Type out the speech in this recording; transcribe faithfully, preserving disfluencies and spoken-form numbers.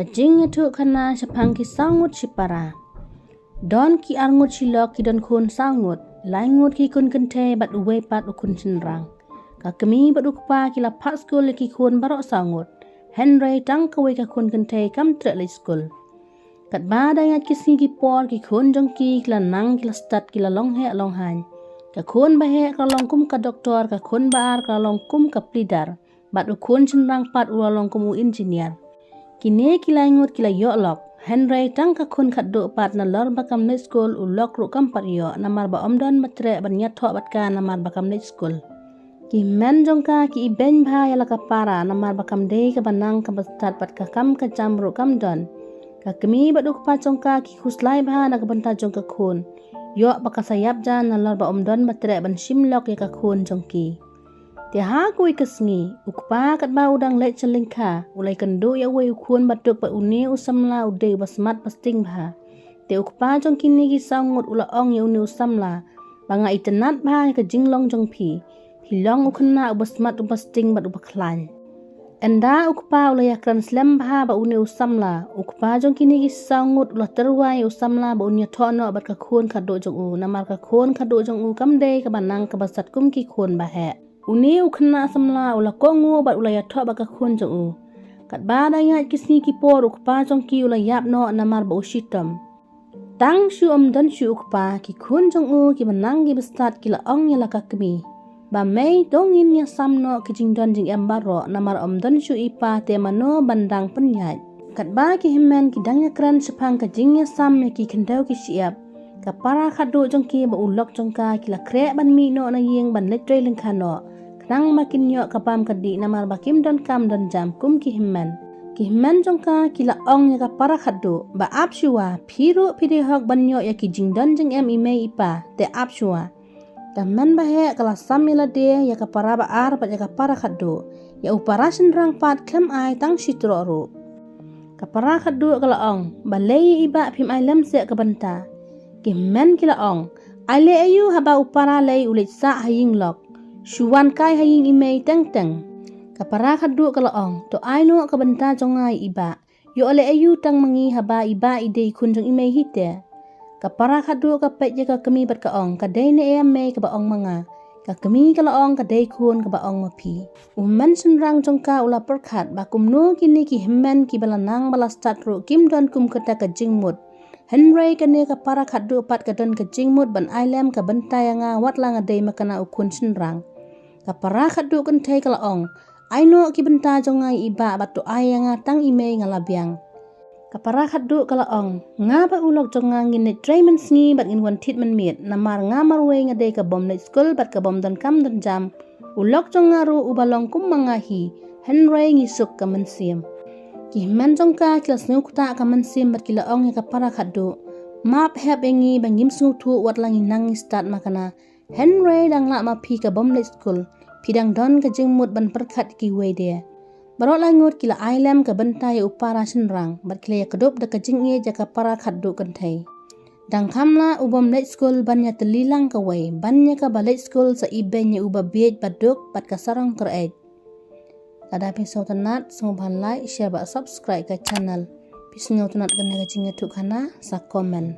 Ka jingïathuh khana shaphang ki saw ngut shipara. Don ki ar ngut shilok ki don khun saw ngut, lai ngut ki khun kynthei bad uwei pat u khun shynrang. Ka kmie bad u kpa ki la phah skul ïa ki khun baroh saw ngut, hynrei tang kawei ka khun kynthei kam treh leit skul. Katba da ïaid ki sngi ki por, ki khun jong ki ki la nang, ki la stad, ki la long heh long haiñ. Ka khun baheh ka la long kum ka doktor, ka khun ba ar ka la long kum ka plidar, bad u khun shynrang pat u la long kum u engineer. Kine ki lai ngut ki la ïoh lok, hynrei tang ka khun khatduh pat nalor ba kam leit skul u lok ruh kam pat ïoh, namar ba ym don ba treh ban ïathoh bad ka namar ba kam leit skul. Ki hynmen jong ka ki ibeiñ bha ïa la ka para namar ba kam dei kaba nang kaba stad bad ka kam ka jam ruh kam don. Ka kmie bad u kpa jong ka ki khuslai bha na ka bynta jong ka khun. Ïoh ba ka sa ïap jan nalor ba ym don ba treh ban shim lok ïa ka khun jong ki. Te ha kawei ka sngi, u kpa katba u dang leit sha lyngkha, u la ïakynduh ïa uwei u khun ba duk bad une u samla u dei uba smat ba sting bha. Te u kpa jong kine ki saw ngut u la ong ïa une u samla, ba nga itynnad bha ïa ka jinglong jong phi. Phi long u khynnah uba smat uba sting bad uba khlaiñ. Ynda u kpa u la ïakren slem bha bad une u samla, u kpa jong kine ki saw ngut u la tyrwa ïa u samla ba un ïathoh noh bad ka khun khatduh jong u, namar ka khun khatduh jong u kam dei kaba nang kaba stad kum ki khun baheh. Une u khynnah samla u la kohnguh bad u la ïathoh bad ka khun jong u. Katba da ïaid ki sngi ki por u kpa jong ki u la ïap noh namar ba u shitom. Tang shu ym don shuh u kpa, ki khun jong u kiba nang kiba stad ki la ong ïa la ka kmie, ba mei to ngin ïasam noh ki jingdon jingem baroh namar ym don shuh i pa, te mano ban dang pynïaid. Katba ki hynmen ki dang ïakren shaphang ka jingïasam ïa ki khyndew ki shyiap, ka para khatduh jong ki bad u lok jong ka ki la khreh ban mih noh na ïing ban leit trei lyngkha noh, khnang ba kin ïoh ka bam ka dih namar ba kim don kam don jam kum ki hynmen. Ki hynmen jong ka ki la ong ïa ka para khatduh, ba ap shuwa, phi ruh phi dei hok ban ïoh ïa ki jingdon jingem i mei i pa, te ap shuwa. Ka hynmen baheh ka la sam ïa lade ïa ka para ba ar bad ïa ka para khatduh, ïa u para shynrang pat khlem ai tang shi troh ruh. Ka para khatduh ka la ong, balei i bah phim ai lem seh ka bynta. Ki hynmen ki la ong, ai leh aïu haba u para lei u leit sah ha ïing lok, shu wan kai ha ïing i mei teng teng. Ka para khatduh ka la ong, to ai noh ka bynta jong nga i bah. Ïoh leh aïu tang ma ngi haba i bah i dei i khun jong i mei hi te. Ka para khatduh ka peit ïa ka kmie bad ka ong, ka dei ne em mei kaba ong ma nga. Ka kmie ka la ong, ka dei khun kaba ong ma phi. U hynmen shynrang jong ka u la pyrkhat ba kumno kine ki hynmen kiba la nang ba la stad ruh kim don kum kata ka jingmut. Hynrei kane ka para khatduh pat ka don ka jingmut ban ai lem ka bynta ïa nga wat la nga dei ma kane u khun shynrang. Ka para khatduh kynthei ka la ong, ai noh ki bynta jong nga i bah bad to ai ïa nga tang i mei nga la biang. Ka para khatduh ka la ong, nga bad u lok jong nga ngin leit trei mynsngi bad ngin wan thied mynmiet, namar nga marwei nga dei ka bym leit skul bad ka bym don kam don jam. U lok jong nga ruh uba long kum ma nga hi, hynrei ngi suk ka mynsiem. Ki hynmen jong ka ki la sngew ktah ka mynsiem bad ki la ong ïa ka para khatduh, map hep ïa ngi ba ngim sngewthuh wat la ngi nang ngi stad ma kane. Hynrei dang lah ma phi ka bym leit skul, phi dang don ka jingmut ban pyrkhat kiwei de. Baroh lai ngut ki la ai lem ka bynta ïa u para shynrang bad ki la ïakdup da ka jingïeit ïa ka para khatduh kynthei. Dang kham lah u bym leit skul ban ïatylli lang kawei, ban ïa kaba leit skul sa ibeiñ ïa uba bieit ba duk bad ka sarong kyreit. Lada phi sngewtynnat, sngewbha like, share bad subscribe ka channel. Phi sngewtynnat kane ka jingïathuh khana, sa comment.